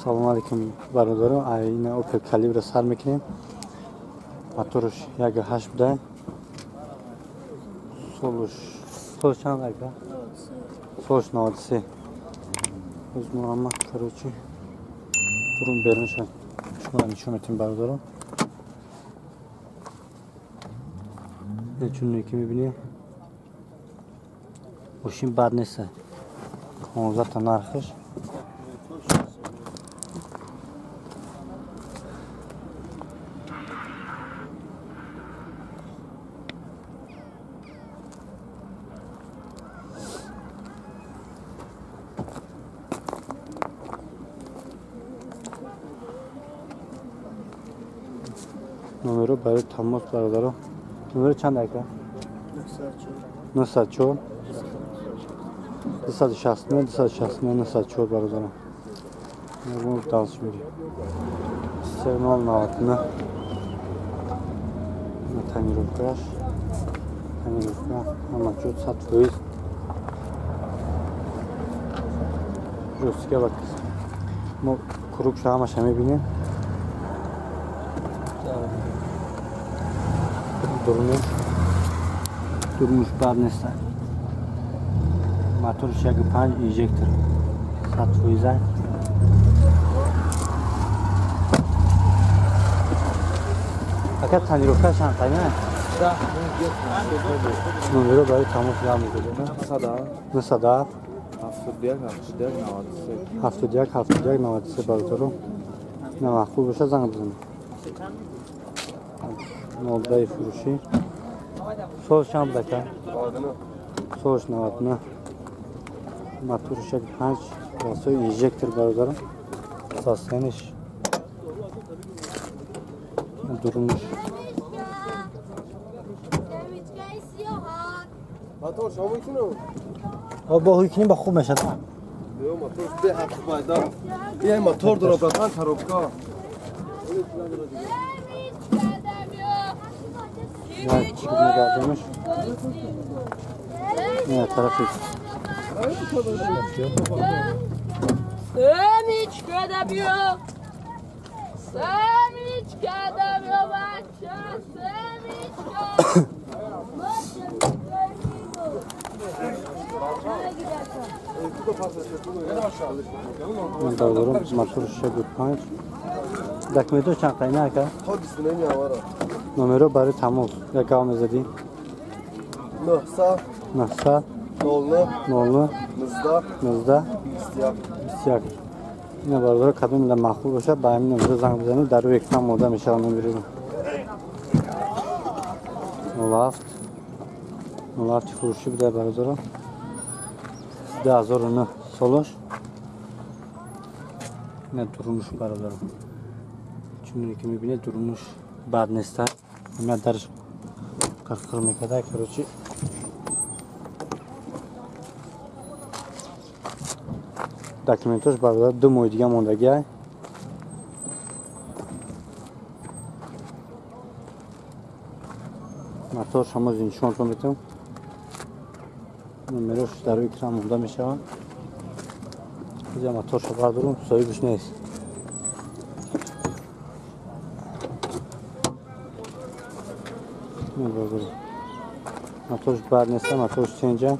Салому алейкум, бародарон. Ина Опел Калибра сар мекунем. Моторш 1.8 буда. Солуш сол чанд ака? Солуш 93. Боз мо ҳама, короче, турун берунша шуморо нишон метем, бародарон. Чуне ки мебинем, мошин бад нест. 15 та нархаш. Номеро барои тамос, бародаро. Номеро чанд ака? 904 269 269 904, бародаро. Мо дальше мирем. 3099 на тонировкаш. Тонировка ҳама ҷо 100%. Ростига мо кругша ҳамаша мебинем. Дурунуш дурунуш бад нест. Моторш 1.5 инжектор 100%. Ака, тонировка чанд қайна? Номеро барои тамос гап мегӯзем. 907 71 71 93. 71 71 93, бародаро. На маъқул боша, занг бизанед. Нолдаи фурӯшӣ. Сол чанд буд, ака? Солш 99. Моторш 1.5 расои инжектор, бародарам. Состояниш дурунуш. Мотор шумо мекунам? Бо ҳуй кунем, ба хуб мешад. Мотор бе ҳақ пайда. Ин мотор дора, братан, коробка. Мегардонаш. Ин тарафи. Семечка да биё. Семечка да биё, бача, семечка. Бародарон, моторш 1.5. Документҳо чанд қайна, ака? То 29 январа. Номеро барои тамос як гав мезадӣ. 900 900 09 00 19 19 21. 21. Ина, бародаро, кадом ла маъқул бошад, ба ҳамин номеро занг бизанед, дар рӯи экран монда мешавад номеро. 07 07 фурӯшӣ буда, бародаро. 2009 солош. Ина дурунуш, бародаро. Чуне ки мебинед, дурунуш бад нест. Ҳама дарш қирқир мекарда, короче. Документош, бародар, 2 моҳи дига мондагиай. Мотор шумо нишонтон метавон. Номерош дар рӯи экран монда мешавад. Инҷа моторшо бардорум, соҳибаш нест. Бародаро. Моторш бад нест, моторш ченҷа.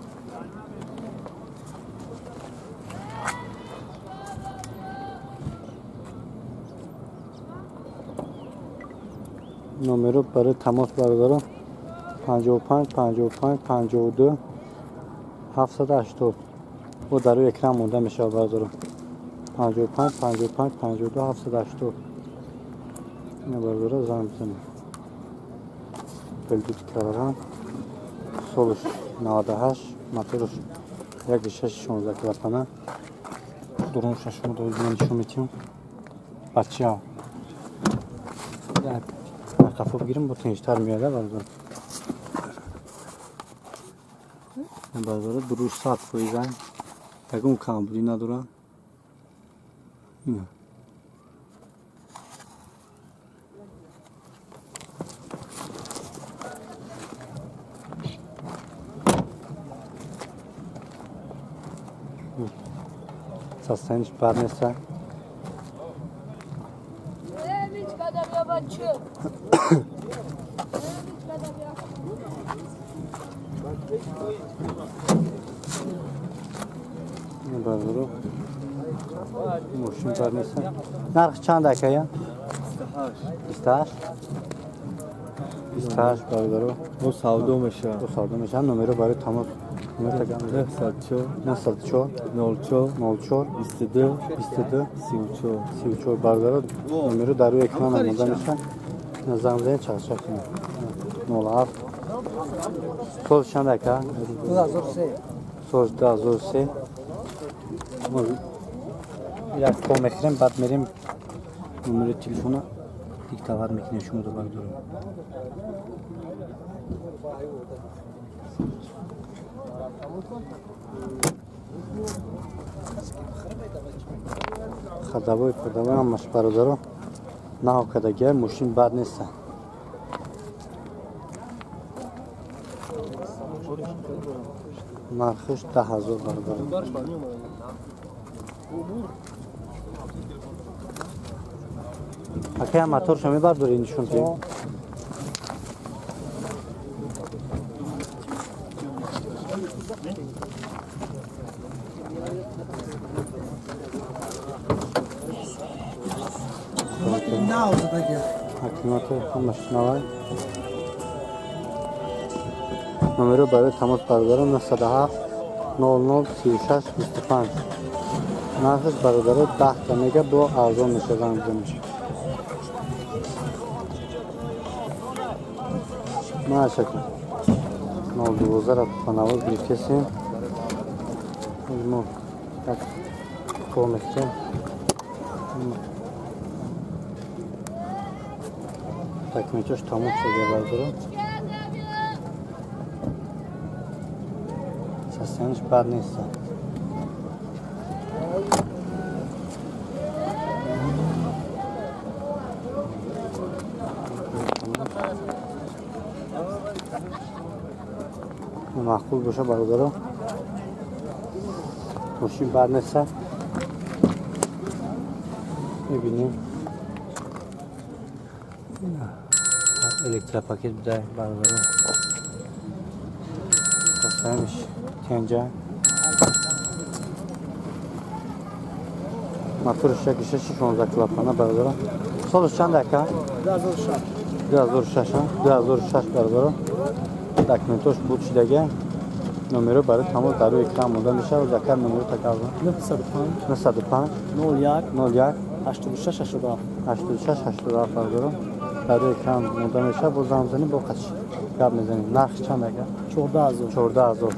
Номеро барои тамос, бародаро, 55 55 52 780. Бо дар рӯи экран монда мешавад, бародаро. 55 55 52 780. Ина, бародаро, занг бизанед. Опел Каларан. Солш 98, моторш 1.6 16 клапана. Дурунша шумо нишон метиҳам. Бача. Қафо бигирем, бо тинҷтар меояд, бародаро. Бародаро, дуруш 100%. Ягон камбудӣ надорад. Ина. Состояниш бад нест. бача. Бародаро, мошин бар нест. Нарх чанд акая? 28. 28 бародаро. Бо савдо мешавад. Бо савдо мешавад. Номеро барои тамос 904 904 04 04 22 22 34 34 бародаро, номеро дар рӯи экран омода мешавад. Занг бизанед, чақчақ кунед. 07. Сол чанд ака? 2003. Сол 2003. Як по мехӯрем, баъд мерем номери телефона диктовать мекунем шумо до бародаро. Ходовой подавой ҳамаш бародаро нав кардагиа, мошин бад неста. Нархиш 10,000 бародаро. Акая моторшо мебардорӣ нишон диҳем? Аккумулятор ҳамаш навай. Номеро барои тамос бародаро 907 00 36 25. Нархиш бародаро 10 та мега бо арзон мешавад, занг бизанед. Маашака. 012 ра по навоз гирифтесем. Мо як по мехӯрем. Документош тамом шуда бародаро. Состояниш бад нест. Маъқул боша бародаро. Мошин бад нест. Мебинем. Электропакет буда бародаро. Состояниш тенҷа. Моторш 16 клапана бародаро. Солаш чанд ака? 2006. 2006, 2006 бародаро. Документош буд шудага. Номеро барои тамос дар рӯи экран монда мешавад. Закар номеро такавва. 905 905 01 01 86 87. 86 87 бародаро. Дар рӯи экран монда мешавад. Бо занг бизанед, бо қач гап мезанем. Нарх чанд ака? 14,000. 14,000.